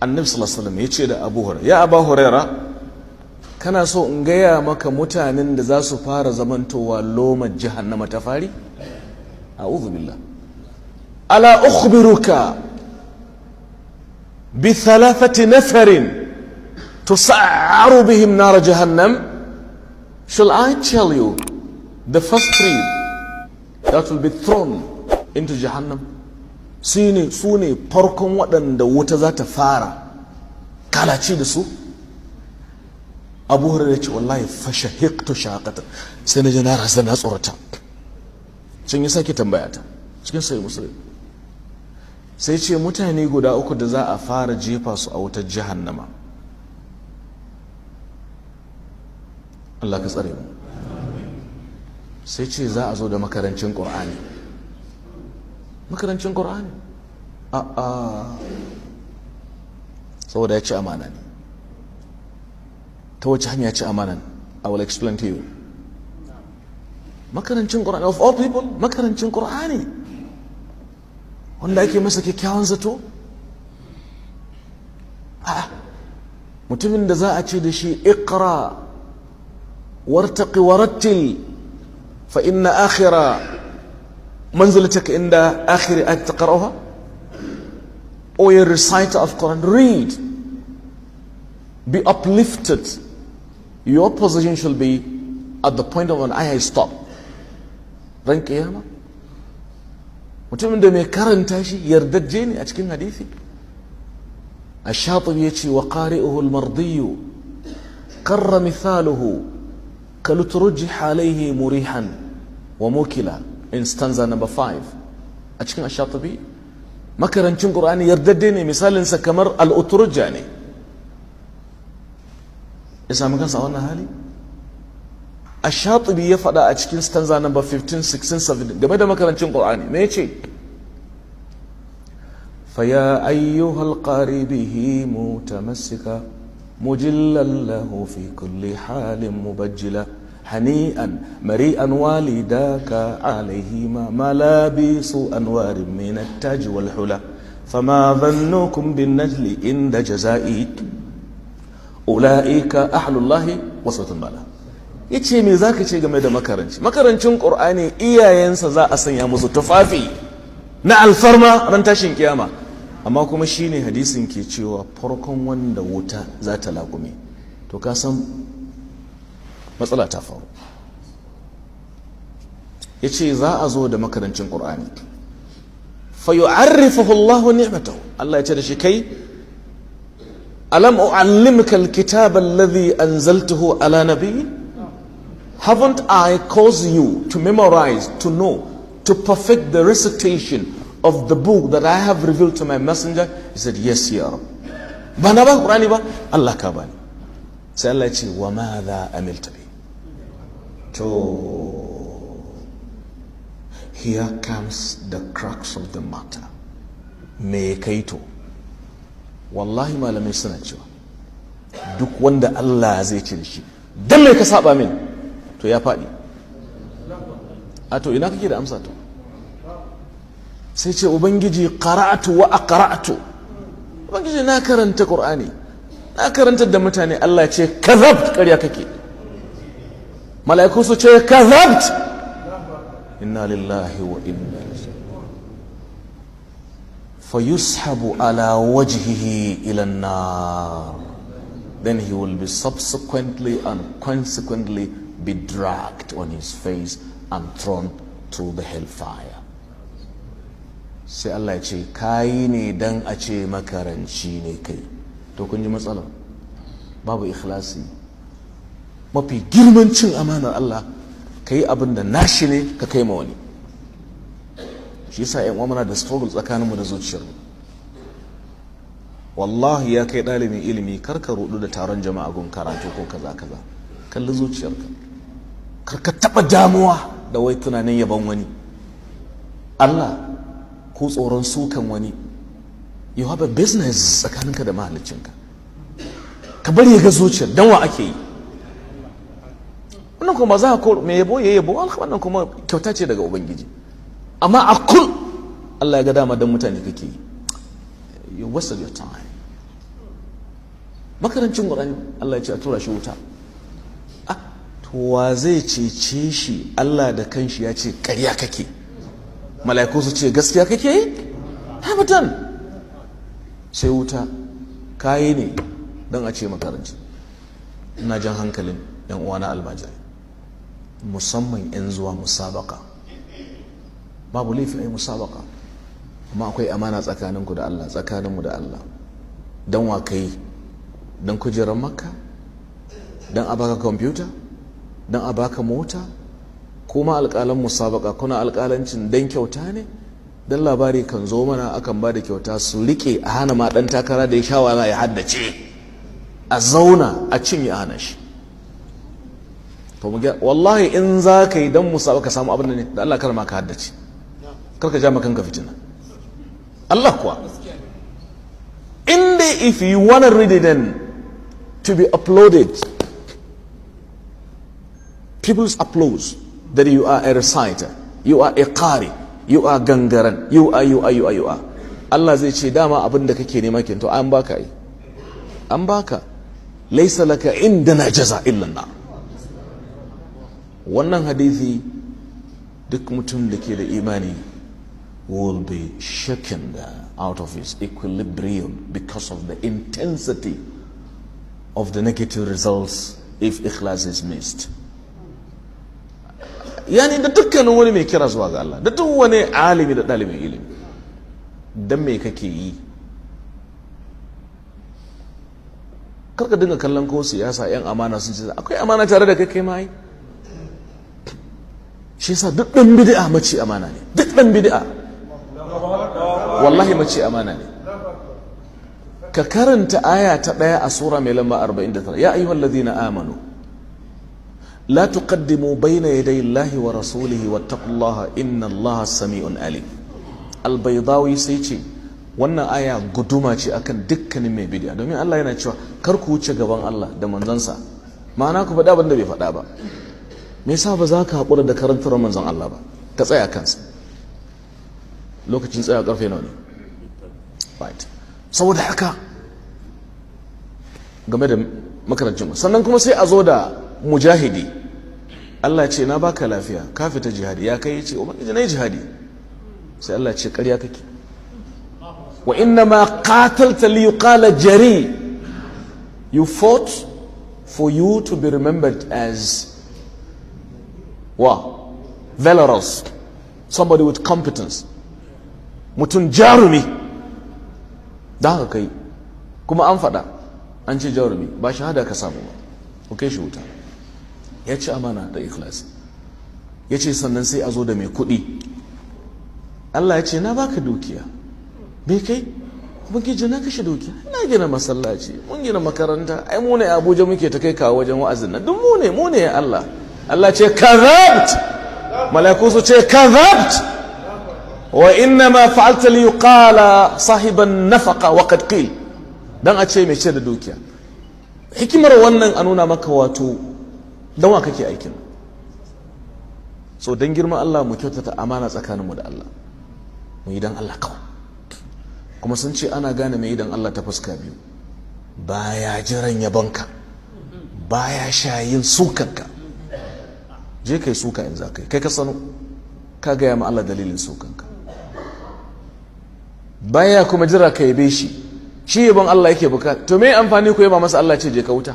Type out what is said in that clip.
Annabi sallallahu alaihi wasallam ya ce da Abu Hurairah, "Ya Abu Hurairah, kana so in gaya maka mutanen da za su fara zamantowa lomar jahannama ta fari? A'udhu billah. Ala ukhbiruka bi thalathati nafarin tusa'aru bihim nar jahannam? Shall I tell you the first three that will be thrown into Jahannam?" Su ne farkon waɗanda wuta za ta fara kalaci da su. Abu Hurairah ya ce, "Wallahi, fashahiqtu shaqatan, sai na ji na rasa, na tsorata." Sun yi sake tambaya ta cikin Sahih Muslim, sai ce mutane guda uku da za a fara jefa su a wutar jahannama. Allah ka tsare mu. Sai ce za a zo da makarancin Qur'ani. Makarancin Qur'ani, a a saboda ya ci amana ne. Ta wace hanya ci amanan? I will explain to you. Makarancin Qur'ani, of all people, makarancin Qur'ani wanda ake masa kyakkyawan zato. A mutumin da za a ce da shi, "Iqra wartaqi warattil, fa inna akhira manzilataka inda akhiri ayat taqra'uha." O a reciter of Quran, read, be uplifted, your position shall be at the point of an ayah stop ran kiyama. Mutumin da mai karanta shi yardajje ne a cikin hadisi. Ash-Shatibi yace, "Wa qari'uhu al-mardiyu qarra mithaluhu kalutrujih alayhi murihan wa mukila," in stanza number 5 a cikin Ash-Shatibi. Makarancin Qur'ani yardajje ne, misalinsa kamar al-utrujja ne. Ya sami kansa a wannan hali. Ash-Shatibi ya faɗa a cikin stanza number 15, 16, 17 game da makarancin Qur'ani. Me yace? "فيا أيها القاري به متمسكا مجلا له في كل حال مبجلا، هنيئا مريئا والداك عليهما ملابس أنوار من التاج والحلى، فما ظنكم بالنجل عند جزائي؟ أولئك أهل الله وصفة الملا." Yace, me zaka ce game da makaranci? Makarancin Qur'ani, iyayensa za a sanya musu tufafi na alfarma ran tashin kiyama, amma kuma shine hadisin ke cewa farkon wanda wuta za ta laƙume. To ka san matsala ta faru. Yace za a zo da makarancin Qur'ani, fa yu'arrifuhu Allah ni'matahu. Allah ya ce da shi, "Kai, alam u'allimka alkitaba alladhi anzaltuhu ala nabiyyi? Haven't I caused you to memorize, to know, to perfect the recitation of the book that I have revealed to my messenger?" He said, "Yes, ya Rab." Ba na ba Qur'ani ba? Allah, ka bani. Sai Allah ya ce, "Wa madha amilta bi?" To, here comes the crux of the matter. Me kai? To, wallahi malamai suna cewa duk wanda Allah zai ce da shi, "Dan me ka saba min?" to ya faɗi. A to, ina kake da amsa? To, sai ce, "Ubangiji, qara'atu wa aqra'tu. Ubangiji, na karanta Qur'ani, na karanta da mutane." Allah ya ce, "Kazabt, ƙarya kake." Mala'iku su ce, "Kazabt." Inna lillahi wa inna ilaihi. Fayushabu ala wajhihi ila nar. Then he will be subsequently and consequently be dragged on his face and thrown to the hellfire. Sai Allah ya ce, "Kayi ne dan a ce makaranci ne kai." To, kun ji matsalar. Babu ikhlasi. Mafi girman cin amanar Allah, ka yi abin da nashi ne ka kai ma wani. Shi yasa yan muna da struggle tsakaninmu da zuciyarmu. Wallahi, ya kai ɗalibin ilimi, kar ka rudu da taron jama'a gun karatu ko kaza kaza. Kalli zuciyarka. Kar ka taɓa damuwa da wai tunanin yaban wani, Allah ko tsoron sukan wani. You have a business tsakaninka da mahaliccinka. Ka bari ya ga zuciyar dan wa ake yi. Wannan kuma za ka mai yabo ya yabo, wannan kuma kyauta ce daga Ubangiji. Amma a kul Allah ya ga dama dan mutane kake yi, you wasted your time. Makarancin Qur'ani, Allah ya ce a tura shi wuta. Ah, to wa zai cece shi? Allah da kanshi ya ce ƙarya kake, mala'iku su ce gaskiya kake yi. Abadan, sai wuta. Kayi ne don a ce makaranci. Ina jan hankalin yan uwana almajirai, musamman yan zuwa musabaka. Babu laifi a yi musabaka, amma akwai amana tsakaninku da Allah, tsakaninmu da Allah. Don wa kai? Don kujerar Makka? Don a baka kwamfuta? Don a baka mota? Kuma alƙalan musabaka, kuna alƙalancin don kyauta ne? Don labari kan zo mana, akan ba da kyauta, su riƙe, a hana ma ɗan takara da ya sha wahala ya haddace, a zauna a cinye, a hana shi. To mu wallahi, in za ka yi don musabaka samu abin da ne da Allah, kar ma ka haddace, kar ka ja kanka fitina. Allah kuwa, in dai if you wanna read it then to be applauded, people's applause that you are a reciter, you are a qari, you are gangaran, you are, you are, you are, you are, Allah zai ce dama abin da kake nema kin, to an baka yi, an baka. Laysa laka indana jaza illa nar. Wannan hadisi, duk mutum da ke da imani will be shaken out of his equilibrium because of the intensity of the negative results if ikhlas is missed. Yani da dukkanin wani mai kira zuwa ga Allah, da duk wani alimi da ɗalibin ilimi, don me kake yi? Karka dinga kallon ko siyasa, yan amana sun ce akwai amana tare da kai, kai ma yi. Shi yasa duk ɗan bid'a mace amana ne. Duk ɗan bid'a wallahi mace amana ne. Ka karanta aya ta 1 a sura mai lamba 49: ya ayyuhal ladina amanu la tuqaddimu bayna yaday Allahi wa rasulihi wattaqullaha inna Allaha sami'un alim. Albaydawi sai ce wannan aya guduma ce akan dukkanin mai bid'a, domin Allah yana cewa kar ku wuce gaban Allah da manzansa, ma'ana ku faɗa abin da bai faɗa ba. Me yasa ba za ka haƙura da karantar manzon Allah ba, ka tsaya kansa? Lokacin tsaya karfe nawa ne? Right, saboda haka game da makarancin, sannan kuma sai a zo da mujahidi. Allah ce na baka lafiya, ka fita jihadi, ya kai? Ce ubangiji, na yi jihadi. Sai Allah ce ƙarya kake. Wa inna ma qatalta li yuqala jari. You fought for you to be remembered as wa valorous, somebody with competence, mutum jarumi. Da haka kai kuma an faɗa an ce jarumi, ba shahada ka samu ba. Ku kai shi wuta, ya ci amana da ikhlasi. Ya ce sannan sai a zo da mai kuɗi. Allah ya ce na baka dukiya, me kai? Ubangiji, na kashe dukiya, na gina masallaci, mun gina makaranta, ai mu ne Abuja muke ta kai kawo wajen wa'azin nan, duk mu ne, mu ne ya Allah. Allah ce kadhabt, mala'iku su ce kadhabt, wa inna ma fa'alta li yuqala sahiban nafaqa wa qad qil, dan a ce mai ce da dukiya. Hikimar wannan a nuna maka wato dan wa kake aikin. So dan girman Allah mu kyautata amana tsakaninmu da Allah, mu yi dan Allah kawai. Kuma sun ce ana gane mai dan Allah ta fuska biyu: baya jiran yabonka, baya shayin sukanka. Je kai suka in za kai, kai ka sano, ka gaya ma Allah dalilin sukanka. Baya kuma jira ka yabe shi. Shi yabon Allah yake bukata. To me amfani ku yaba masa, Allah ce je ka wuta?